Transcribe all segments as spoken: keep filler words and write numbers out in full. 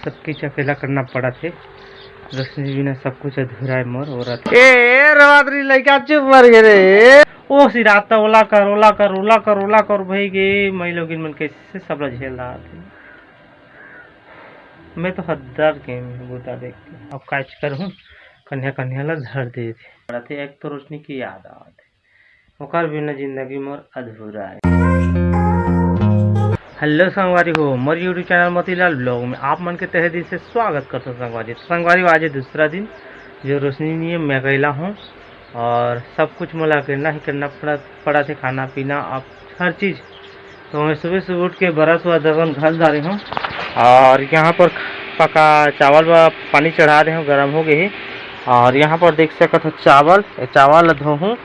सबके चकेला करना पड़त हे। रोशनी बिना सब कुछ अधूरा है मोर औरत। ए, ए, रवादरी लइका चुप मर गे रे। ओ सिराता ओला कर, ओला कर, ओला कर, ओला कर भई गे। मई लोगिन मन कैसे सब ला झेल रहा थे। मैं तो हद्दर के में बूता देख के। अब काच कर हूँ, कन्या कन्या ला धर दे थे। पड़त हे, एक तो रोशनी की याद आवत हे। ओकर बिना जिंदगी मोर अधूरा है। हेलो संगवारी हो, मोर YouTube चैनल मोतीलाल ब्लॉग में आप मन के तहे दिल से स्वागत करथों संगवारी। तो संगवारी हो, आज है दूसरा दिन जो रोशनी नहीं है, मैं अकेला हूँ और सब कुछ मोला अकेला ही करना पड़ा, पड़ा थे, खाना पीना, आप हर चीज़। तो मैं सुबह सुबह उठ के बरस हुआ दर्जन घर जा रही हूँ और यहाँ पर पका चावल व पानी चढ़ा दे हूँ, गर्म हो गए हे। और यहाँ पर देख सकत हो चावल, ये चावल ला धोहूँ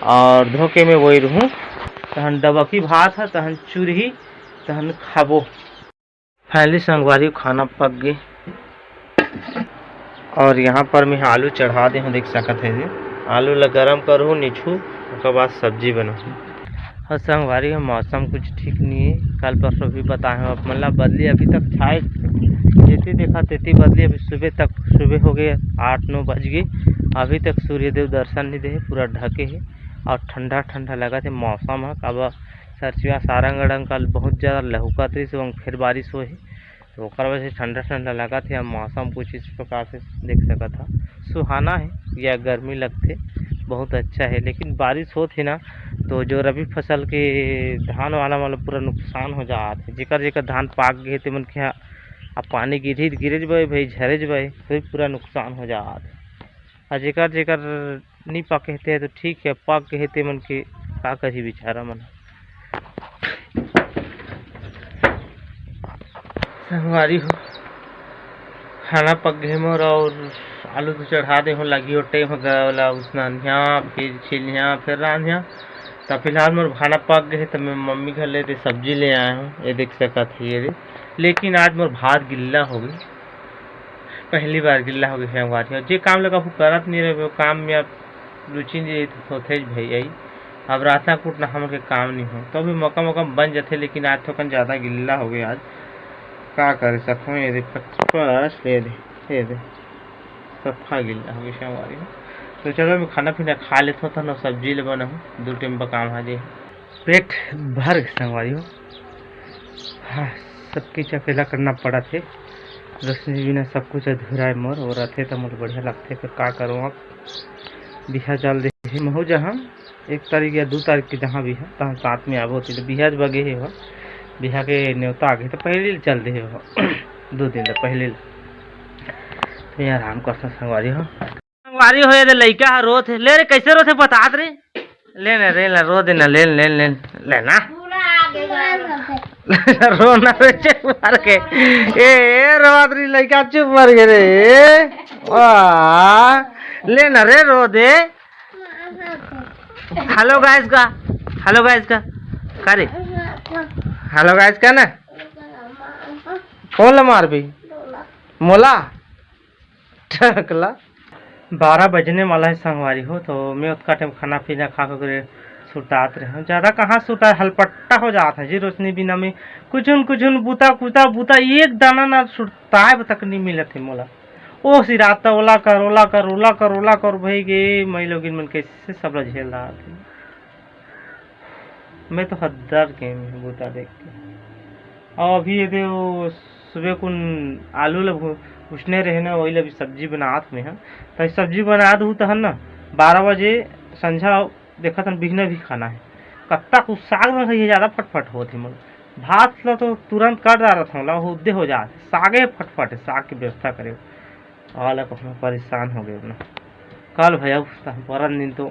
और धो के मैं वही रहूँ। तहन डबकी भात है, तहन चूरही, तहन खाबो। फाइनली संगवारी खाना पक गए और यहाँ पर मैं आलू चढ़ा दे हूँ, देख सकत है जी। आलू ला गरम करहूँ, निचहूँ, ओकर बाद सब्जी बनाहूँ। और संगवारी हो, मौसम कुछ ठीक नहीं है। कल परसों भी बताए हूँ आप मन ला, बदली अभी तक छाए, जेती देखा तेती बदली। अभी सुबह तक, सुबह हो गए, आठ नौ बज गए, अभी तक सूर्यदेव दर्शन नहीं दे, पूरा ढके है और ठंडा ठंडा लगत हे मौसम ह। अब सरचुआ सारंग अड़ंग कल बहुत ज़्यादा लहुकत रहिस, वंग फिर बारिश होए हे, तो ओकर वजह से ठंडा ठंडा लगत हे। अब मौसम कुछ इस प्रकार से देख सकत ह, सुहाना है या गर्मी लगथे, बहुत अच्छा है। लेकिन बारिश होत हे ना, तो जो रबी फसल के धान वाला मन ला पूरा नुकसान हो जात हे। जेकर जेकर धान पाक गे हे, तेमन के यहाँ अब पानी गिरही त गिरे जबे भाई, झरे जबे, तो पूरा नुकसान हो जात हे। और जेकर जेकर नी पाके हे ते तो ठीक है, पाक गे हे तेमन के का करही बेचारा मन। संगवारी हो, खाना पक गे मोर और आलू तो चढ़ा दे हो, लगी हो टाइम हो गया वाला, उसना ध्या, फिर छिल ध्या, फिर रांध ध्या। तब फिलहाल मोर खाना पक गे हे, तब मैं मम्मी घर ले दे सब्जी ले आया हूँ, ये देख सकत है ये दे। लेकिन आज मोर भात गिल्ला हो गई, पहली बार गिल्ला हो गई संगवारी हो। जे काम ला कभू करत नहीं रहे, वो काम में अब रुचि नहीं रही तो सोचे भाई आई। अब रास्ता कूटना हमन के काम नहीं हो, तो भी मौका मौका में बन जाथे, लेकिन आज थोकन ज़्यादा गिल्ला हो गया आज। का करे सकूँ, ये दे पच-, पच-, ये दे, ये दे, सफा गिल्ला हो गया संगवारी हो। तो चलो, मैं खाना पीना खा लेथों, तहन सब्जी ले बनाहूँ, दू टाइम पकाम हा जे। पेट भर के संगवारी हो। हाँ, सबके चकेला करना पड़त हे। रोशनी बिना सब कुछ अधूरा है मोर, वो रथे तो मोर बढ़िया लगथे, फिर का करूँ अब। बिहा चल दे हे महू जहाँ, एक तारीख या दू तारीख के जहाँ बिहा, तहाँ साथ में आबो, तो बिहा बगे हे हो, बिहा के न्योता आगे तो पहले चल दे हे हो, दो दिन तो पहले। तो यहाँ आराम कर संगवारी हो। संगवारी हो, ये दे लइका ह रोत हे। ले रे, कैसे रोत हे बतात रे? ले ना रे, ला रो दे ना, ले, ले, ले, ले ना। रो ना रे, चुप मार के। ए, ए, रोत री लइका चुप मार के रे। वाह, ले ना रे, रो दे। हेलो गाइस का, हेलो गाइस का, का रे? हेलो गाइस का ना? फोन ला मार भी। मोला? टकला। बारह बजने वाला है संगवारी हो, तो मैं उतका टाइम खाना पीना खा के सुरतात रहे हूँ। ज़्यादा कहाँ सुरता, हलपट्टा हो जात है जी रोशनी बिना में। कुछुन कुछुन बुता कुता बुता एक दाना ना सुरताए तक नहीं मिलत है मोला। ओ सिराता ओला कर, ओला कर, ओला कर, ओला कर भई गे, मई लोगिन मन कैसे सब ला झेल रहा थे। मैं तो हद्दर के में बुता देख के। और अभी ये दे वो सुबह कुन आलू ला भु-, उसने रहे ना, वही ला भी सब्जी बनात में है। तो सब्जी बना दू तहन ना, बारह बजे संझा देखत हन बिहने भी खाना है। कत्ता कुछ साग में खाइए, ज़्यादा फटफट होत है मोर। भात ला तो तुरंत कर डारत हूँ, ला हुद्दे हो जात है। सागे फटफट है, साग की व्यवस्था करे। आला को हम परेशान हो गए ना। कल भैया तहन परन दिन तो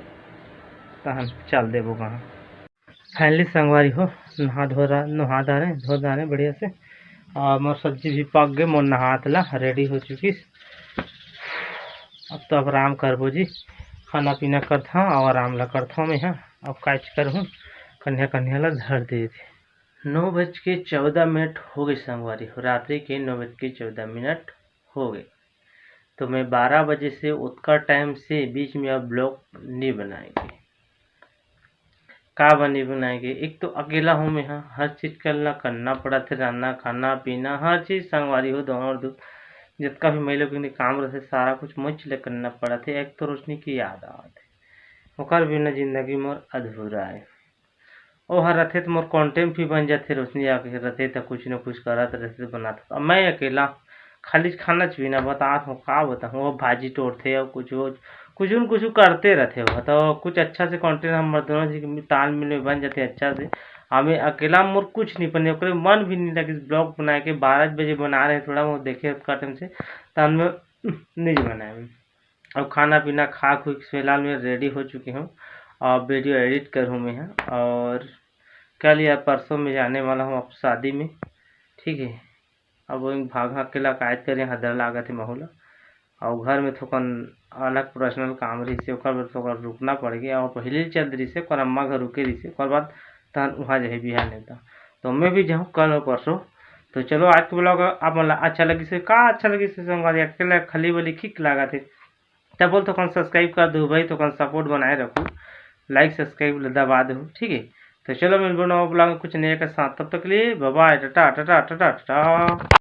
तहन चल देबो कहाँ। फाइनली संगवारी हो, नहा धो रा-, नहा डारे, धो डारे बढ़िया से। और मोर सब्जी भी पक गए, मोर नहात ला रेडी हो चुकी। अब तो अब आराम करबो जी, खाना पीना करथों और आराम ला करथों मैं, हाँ। अब काच करहूँ, कन्या कन्या ला धर दे दे। नौ बज के चौदह मिनट हो गए संगवारी हो, रात्रि के नौ बज के चौदह मिनट हो गए। तो मैं बारह बजे से उतका टाइम से बीच में अब ब्लॉग नहीं बनाएंगे। का बनी बनाए के। एक तो अकेला हूँ मैं, हाँ, हर चीज के ला करना पड़त हे, रांधना, खाना, पीना, हर चीज संगवारी हो, दौड़ धूप, जतका भी महिला के काम रहथे, सारा कुछ मुझ ले करना पड़त हे। एक तो रोशनी की याद आवत हे, ओकर बिना जिंदगी मोर अधूरा हे। ओहर रथे त मोर content भी बन जाथे, रोशनी आके रथे त कुछ न कुछ करत रथे, बनात। अब मैं अकेला खाली खाना च बिना बतात हूँ, का बताऊँ, वो भाजी टोरथे और कुछ वो कुछ न कुछ करते रहते हो, तो कुछ अच्छा से content हम दोनों जी के तालमेल में बन जाते अच्छा से। हमें अकेला मोर कुछ नहीं बने, ओकरे मन भी नहीं लगे vlog बनाए के। बारह बजे बना रहे, थोड़ा बहुत देखे ओतका टाइम से, तब में नहीं बनाए। अब खाना पीना खा खुई के फिलहाल मैं रेडी हो चुके हूँ और वीडियो एडिट करूँ मैं ह। और कल या परसों में जाने वाला हूँ अब शादी में, ठीक है। अब वो भाग अकेला कायद करे, हदर लागत है महू ला। और घर में थोकन अलग पर्सनल काम रहिसे, ओकर बर थोकन रुकना पड़ गया। और पहले ही चल रहिसे, ओकर अम्मा घर रुके रहिसे, ओकर बाद तहन वहाँ जाही बिहान नेता। तो मैं भी जाऊँ कल और परसों। तो चलो, आज के vlog आप मन ला अच्छा लगिस हे, का अच्छा लगिस हे संगवारी, अकेला खाली वाली ठीक लागत हे। तब बोल थोकन subscribe कर दो भाई, थोकन support बनाए रखो, like subscribe ला दबा दो, ठीक है। तो चलो, मिलबो नवा vlog में कुछ नया के साथ, तब तक के लिए bye bye, टाटा टाटा टाटा टाटा।